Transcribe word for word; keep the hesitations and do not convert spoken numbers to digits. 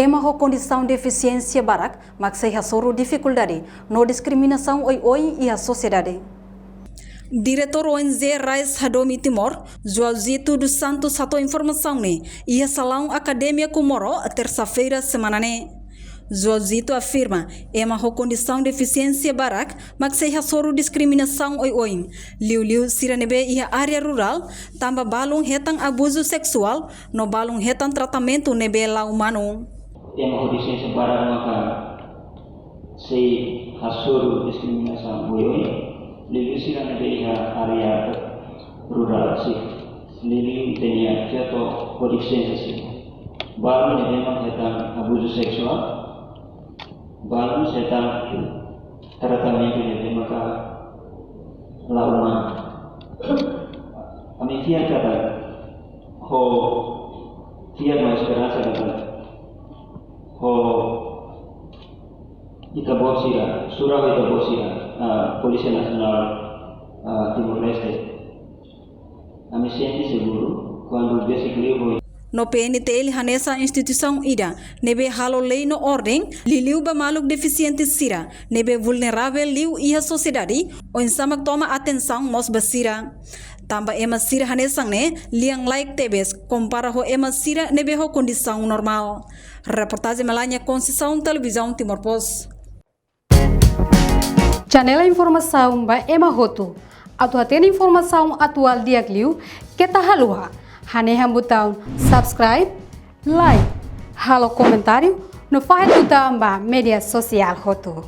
Ema ho kondisaun defisiénsia barak mak sei hasoru difikuldade no diskriminasaun oioin iha sosiedade. Diretór O N G Rise Hadomi Timor, Joãozito dos Santos hato'o informasaun ne'e iha salaun Akademia Comoro, tersa-feira semana ne'e. Joãozito afirma, ema ho kondisaun defisiénsia barak mak sei hasoru diskriminasaun oioin, liuliu sira ne'ebé iha área rurál, tanba balun hetan abuzu seksuál no balun hetan tratamentu ne'ebé la umanu. Ema ho defisiénsia barak maka sei hasoru diskriminasaun oioin, liuliu sira ne'ebé iha área rurál sira, liuliu ita-nia feto ho defisiénsia sira. Balun ne'ebé mak hetan abuzu seksuál, balun hetan tratamentu ne'ebé maka la umanu. Ami fiar katak, ho fiar no esperansa katak, ho ita-boot sira, sura ita-boot sira, ah, Polísia Nasionál, ah, Timor-Leste. Ami sente seguru kuandu besik liu ho. No P N T L hanesan instituisaun ida ne'ebé halo lei no orden, liuliu ba maluk defisiente sira ne'ebé vulneravel liu iha sosiedade, oinsá mak toma atensaun mós ba sira. Tanba ema sira hanesan ne'e lian-laek tebes kompara ho ema sira ne'ebé ho kondisaun normál. Reportajen Melania Conceição, Televizaun Timor Post. Channel informasaun ba ema hotu. Atu hatene informasaun atuál di'ak liu, keta haluha hanehan butaun subscribe, like, halo komentáriu, no fahe tutan ba média sosiál hotu.